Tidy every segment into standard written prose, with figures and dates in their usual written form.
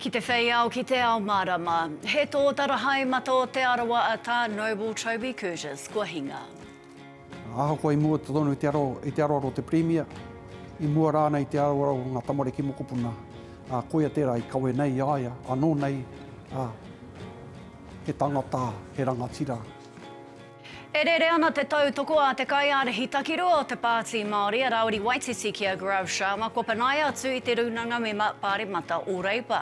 Ki te whei ao, ki te ao mārama. He tōtara haemata o Te Arawa a Tā Noble Toby Curtis kua hinga. Ahakoa i mua tonu i te aro, i te aroaro o te Pirimia, i mua rānei i te aroaro o ngā tamariki mokopuna, ā, koia tērā i kawe nei i a ia, anō nei, ā, he tangata, he rangatira. E rere ana te tautoko a te kaiārahi takirua o te Pāti Māori a Rāwiri Waititi ki a Gaurav Sharma kua panaia atu i te Rūnanga Mema Pāremata o Reipa.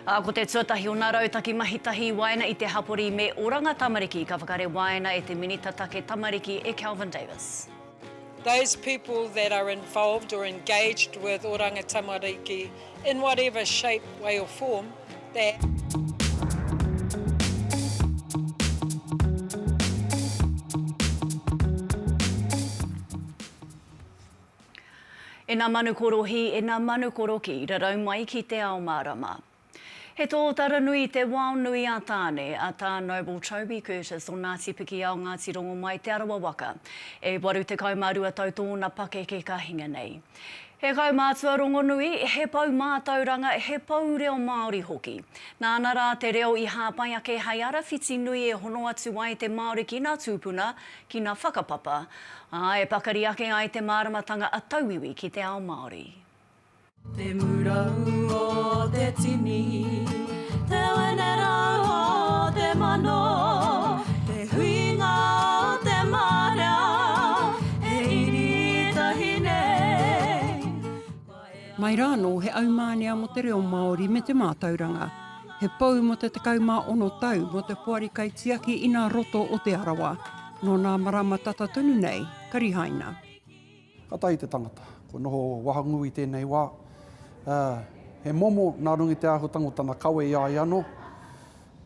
Ā, ko te tuatahi o nā rautaki mahi tahi i waena i te hapori me Oranga Tamariki ka whakarewaina e te Minita Take Tamariki e Kelvin Davis. Those people that are involved or engaged with Oranga Tamariki in whatever shape, way or form, that. E nā manu korohi, e nā manu koroki, rarau mai ki te ao mārama. He tōtara nui te wao nui a Tāne, a Tā Noble Toby Curtis o Ngāti Pikiao, Ngāti Rongomai, Te Arawa waka. E 82 tau tōna pakeke ka hinga nei. He kaumātua rongonui, he pou mātauranga, he pou reo Māori hoki. Nāna rā te reo i hāpai ake hei ara whiti nui e hono atu ai te Māori ki nā tūpuna, ki nā whakapapa, ā, e pakari ake ai te māramatanga a tauiwi ki te ao Māori. Te murau o te tini, te wenerau o te mano, te huinga o te marea, e iri tahi nei. Mai rānō he aumānea mō te reo Māori me te mātauranga, he pou mō te 16 tau mō te Poari Kaitiaki ina roto o Te Arawa, nō nā marama tata tonu nei, ka rihaina. Kātahi te tangata, kua noho wahangū i tēnei wā, ā, he momo nā runga i te āhuatanga o tana kawe i a ia anō,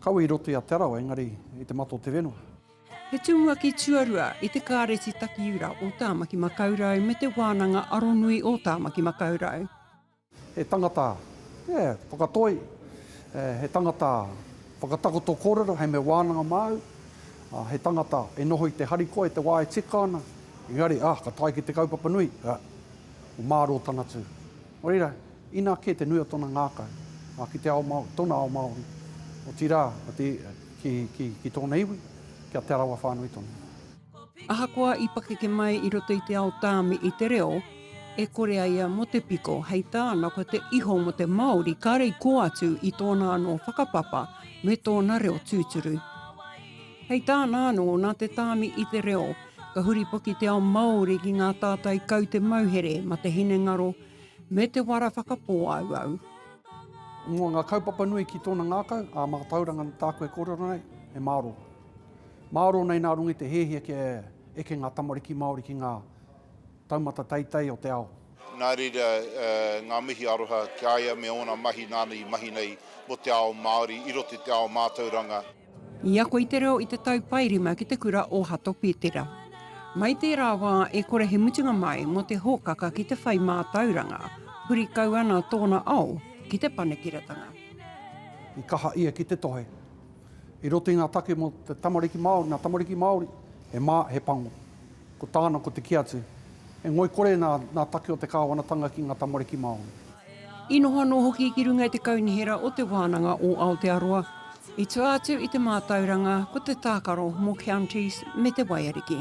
kawe i roto i a Te Arawa, engari i te mata o te whenua. He tumuaki tuarua i te Kāreti Takiura o Tāmaki Makaurau me te Wānanga Aronui o Tāmaki Makaurau. He tangata whakatoi, he tangata whakatakoto kōrero hei mea wānanga māu, he tangata e noho i te harikoa i te wā e tika ana, engari, ā, ka tae ki te kaupapa nui, ā, ko mārō tana tū. Nō reira, inā kē te nui o tōna ngākau, ā, ki te ao Māori, tōna ao Māori, otirā, ki, ki, ki tōna iwi, ki a Te Arawa whānui tonu. Ahakoa i pakeke mai i roto i te ao tāmi i te reo, e kore a ia mō te piko, hei tāna ko te iho mō te Māori kāre i kō atu i tōna anō whakapapa me tōna reo tūturu. Hei tāna anō, nā te tāmi i te reo, ka huripoki te ao Māori ki ngā tātai kaute mauhere ma te hinengaro me te wara whakapōauau. Mō ngā kaupapa nui ki tōna ngākau, ā mātauranga tāku e kōrero nei, he mārō. Mārō nei nā runga i te hiahia kia eke ngā tamariki Māori ki ngā taumata teitei o te ao. Nā reira, ngā mihi aroha ki a ia me ōna mahi nāna i mahi nei mō te ao Māori i roto i te ao mātauranga. I ako i te reo i te tau paerima ki te kura o Hato Petera. Mai tērā wā e kore he mutunga mai mō te hōkaka ki te whai mātauranga, huri kau ana tōna ao ki te panekiratanga. I kaha ia ki te tohe I roto i ngā take mō te tamariki Māori, ngā tamariki Māori, he mā, he pango. Ko tāna ko te kī atu, he ngoikore nā, nā take o te kāwanatanga ki ngā tamariki Māori. I noho anō hoki ki runga i te kaunihera o Te Wānanga o Aotearoa. I tua atu i te mātauranga, ko te tākaro mō Counties me te Waiariki.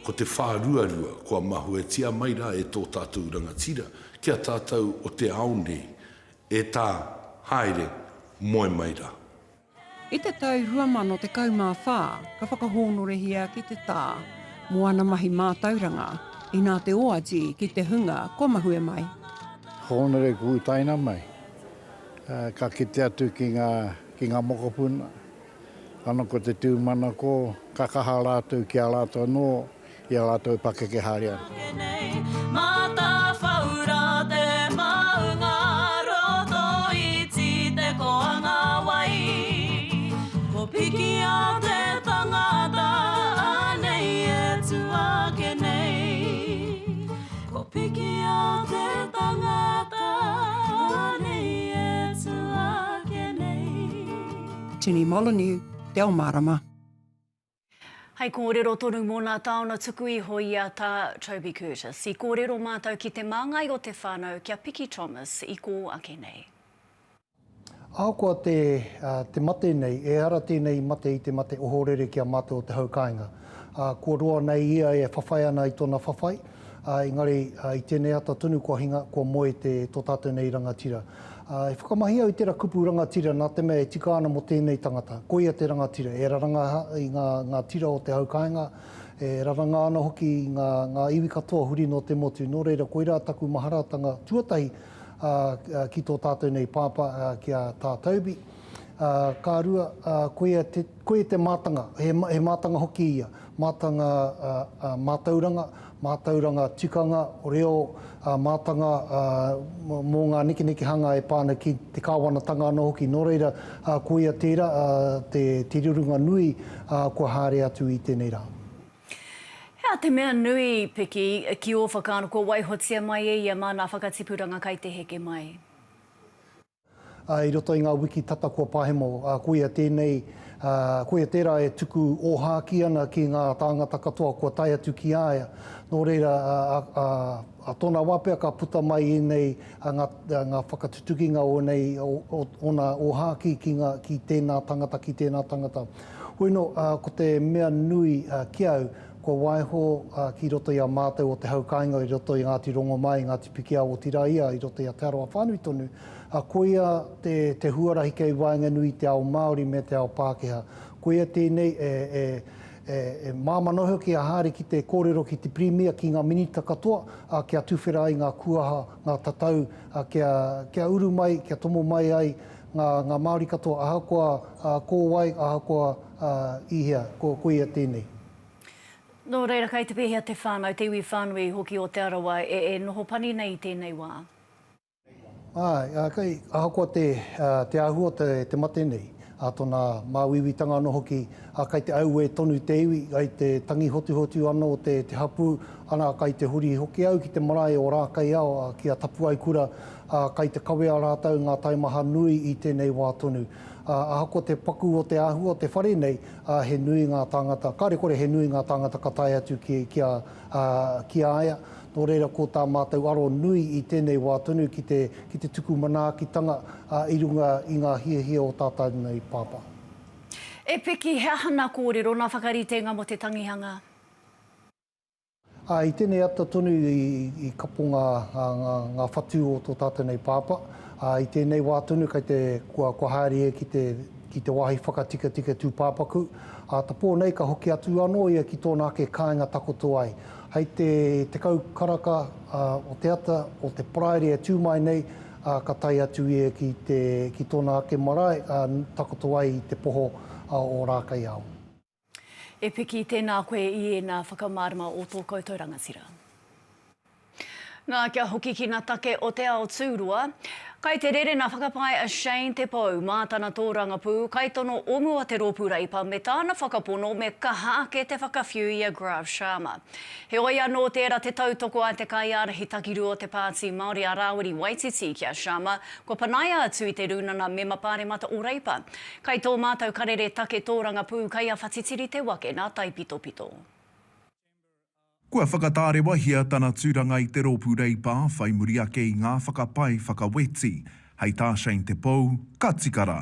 Ko te whāruarua kua mahuetia mai rā e tō tātou rangatira ki a tātou o te ao nei, E tā, haere, moe mai rā. I te tau 2014 ka whakahōnorehia ki te tā mō ana mahi mātauranga, inā te oati ki te hunga kua mahue mai. Hōnore ku utaina mai, ka kite atu ki ngā, ki ngā mokopuna, Ana ko te tūmanako, ka kaha rātou ki a rātou anō, i a rātou e pakeke haere ana. Tini Molyneux, Te Ao Mārama. Hei kōrero tonu mō nā taona tuku iho i a Tā Toby Curtis. I kōrero mātou ki te māngai o te whānau kia Piki Thomas i kō ake nei. Ahakoa te, te mate nei, ehara tēnei mate i te mate ohorere ki a mātou o te hau kāinga. Kua roa nei ia e whawhai ana i tōna whawhai, engari i tēnei ata tonu kua hinga, kua moe te, tō tātou nei rangatira. E whakamahi au i tērā kupu rangatira nā te mea e tika ana mō tēnei tangata. Koia te rangatira, e raranga i ngā, ngā tira o te hau kāinga, e raranga ana hoki i ngā, ngā iwi katoa huri nō te motu. Nō reira, koirā taku maharatanga tuatahi ā, ki tō tātou nei pāpā, ā, ki a Tā Toby. Ā, ka rua, ā, koia te, koia te mātanga, he, he mātanga hoki ia, mātanga, ā, ā, mātauranga, mātauranga tikanga, reo, ā, mātanga, ā, mō ngā nekenekehanga e pā ana ki te kāwanatanga anō hoki. Nō reira, ā, koia tērā, ā, te, te rurunga nui, ā, kua haere atu i tēnei rā. He aha te mea nui, Piki, ki ō whakaaro kua waihotia mai e ia mā nā whakatipuranga kai te heke mai? Ā, i roto i ngā wiki tata kua pahemo, ā, koia tēnei, ā, koia tērā e tuku ōhākī ana ki ngā tāngata katoa kua tae atu ki a ia. Nō reira, ā, ā, ā tōna wā pea ka puta mai ēnei, ā, ngā, ngā whakatutukinga o ēnei, o, o, ōna ōhākī ki ngā, ki tēnā tangata, ki tēnā tangata. Hoi nō, ko te mea nui ki au, kua waiho ki roto i a mātou o te hau kāinga i roto i Ngāti Rongomai, Ngāti Pikiao, otirā ia i roto i a Te Arawa whānui tonu, koia te, te huarahi kei waenganui i te ao Māori me te ao Pākehā. Koia tēnei e, e, e, e māmā noa hoki a haere ki te kōrero ki te Pirimia, ki ngā Minita katoa, kia tuwhera ai ngā kuaha, ngā tatau, kia, kia uru mai, kia tomo mai ai ngā, ngā Māori katoa, ahakoa ko wai, ahakoa i hea, ko, koia tēnei. Nō reira, kei te pēhea te whānau, te iwi whānui hoki o Te Arawa e, e noho pani nei i tēnei wā? Āe, ā, kei, ahakoa te, te āhua o te, te mate nei, ā, tōna māuiuitanga anō hoki, ā, kei te auē tonu te iwi, kei te tangi hotuhotu anō te, te hapū, ana, kei te huri hoki au ki te marae o Rākaiao, ā, ki a Tapuaekura, ā, kai te kawea rātou ngā taimaha nui i tēnei wā tonu. Ā, ahakoa te paku o te āhua o te whare nei, ā, he nui ngā tāngata, kāre kore he nui ngā tāngata ka tae atu ki, ki a, ā, ki a ia. Nō reira ko tā mātou aro nui i tēnei wā tonu ki te, ki te tuku manaakitanga, ā, i runga i ngā hiahia o tā tātou nei pāpā. E Piki, he aha nā kōrero, nā whakaritenga mō te tangihanga? Ā, i tēnei ata tonu i kapo ngā, ngā, ngā whatu o tō tātou nei pāpā. Ā, i tēnei wā tonu kei te, kua, kua haere ia ki te, ki te wāhi whakatikatika tūpāpaku. Ā, ta pō nei ka hoki atu anō ia ki tōna ake kāinga takoto ai. Hei te 10 karaka o te ata o te Paraire e tū mai nei, ā, ka tae atu ia ki te, ki tōna ake marae, ā, takoto ai i te poho o Rākaiao. E piki tēnā koe i ēnā whakamārama o tō koutou rangatira. Nā, kia hoki ki nā take o te ao tūroa. Kai te rere nā whakapae a Shane Te Pou mā tana tōrangapū kaitono o mua te Rōpū Reipa me tāna whakapono me kaha ake te whakawhiu i a Grav Sharma. Heoi anō tērā te tautoko a te kaiārahi takirua o te Pāti Māori a Rāwiri Waititi ki a Sharma kua panaia atu i te Rūnanga Mema Pāremata o Reipa. Kai tō mātou karere take tōrangapū kai a Whatitiri Te Wake nā Taipitopito. Kua whakatārewahia tana tūranga i te Rōpū Reipa whai muri ake i ngā whakapae whakaweti. Hei tā Shane Te Pou, ka tika rā.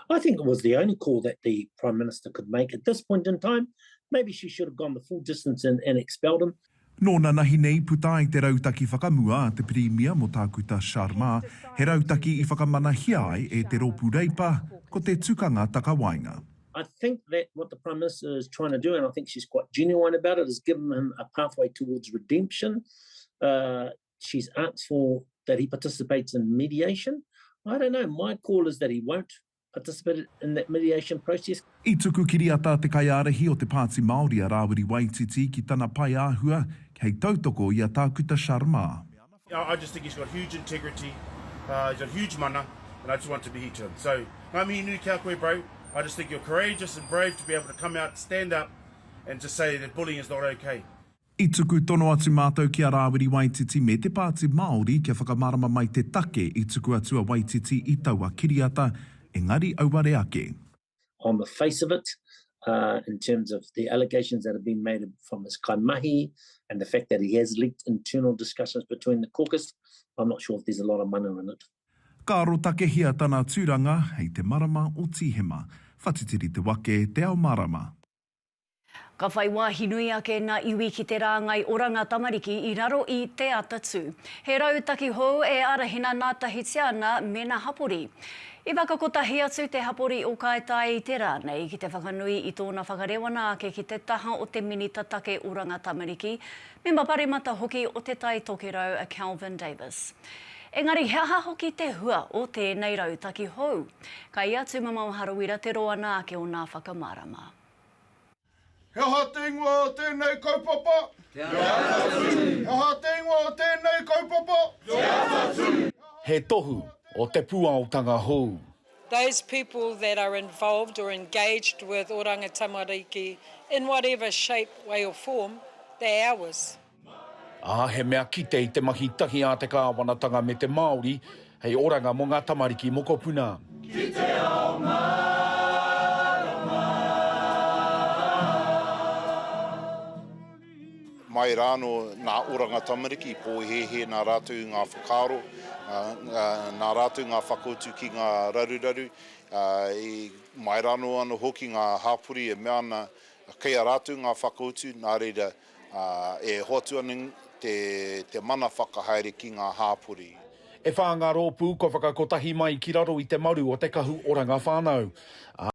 I think it was the only call that the Prime Minister could make at this point in time. Maybe she should have gone the full distance and, and expelled him. Nō nanahi nei puta ai te rautaki whakamua a te Pirimia mō Tākuta Sharma, he rautaki i whakamanahia ai e te Rōpū Reipa, ko te tukanga takawaenga. I think that what the Prime Minister is trying to do, and I think she's quite genuine about it, is give him a pathway towards redemption. Uh, she's asked for that he participates in mediation. I don't know. My call is that he won't participate in that mediation process. I tuku kiriata te kaiārahi o te Pāti Māori a Rāwiri Waititi ki tana pae āhua hei tautoko i a Tākuta Sharma. I just think he's got huge integrity, uh, he's got huge mana, and I just want to be here to him. So, ngā mihi nui ki a koe, bro. I just think you're courageous and brave to be able to come out, stand up, and just say that bullying is not okay. I tuku tono atu mātou ki a Rāwiri Waititi me te Pāti Māori kia whakamārama mai te take i tuku atu a Waititi i taua kiriata, engari auare ake. On the face of it, in terms of the allegations that have been made from his kaimahi and the fact that he has leaked internal discussions between the caucus, I'm not sure if there's a lot of mana in it. Ka arotakehia tana tūranga hei te marama o Tīhema. Whatitiri te wake, Te Ao Marama. Ka whai wāhi nui ake ngā iwi ki te rāngai oranga tamariki i raro i Te Atatū. He rautaki hou e arahina ngātahitia ana me ngā hapori. I whakakotahi atu te hapori o Kaitaia i te rā nei ki te whakanui i tōna whakarewana ake ki te taha o te Minita Take Oranga Tamariki, Mema Paremata hoki o Te Tai Tokerau a Kelvin Davis. Engari he aha hoki te hua o tēnei rautaki hou? Kai a Tūmamao Harawira te roana ake o nā whakamārama. He aha te ingoa o tēnei kaupapa? Te Atatū. He aha te ingoa o tēnei kaupapa? Te Atatū. He tohu o te puaotanga hou. Those people that are involved or engaged with Oranga Tamariki in whatever shape, way or form, they're ours. Ā, he mea kite i te mahi tahi a te kāwanatanga me te Māori hei oranga mō ngā tamariki mokopuna. Ki te ao mārama. Mai rānō nā Oranga Tamariki i pōhēhē nā rātou ngā whakaaro, nā rātou ngā whakautu ki ngā raruraru, mai rānō anō hoki ngā hapori e mea ana kei a rātou ngā whakautu, nā reira ā, e hoatu ana te, te mana whakahaere ki ngā hāpori. E whā ngā rōpū kua whakakotahi mai ki raro i te maru o te Kahu Oranga Whānau, ā.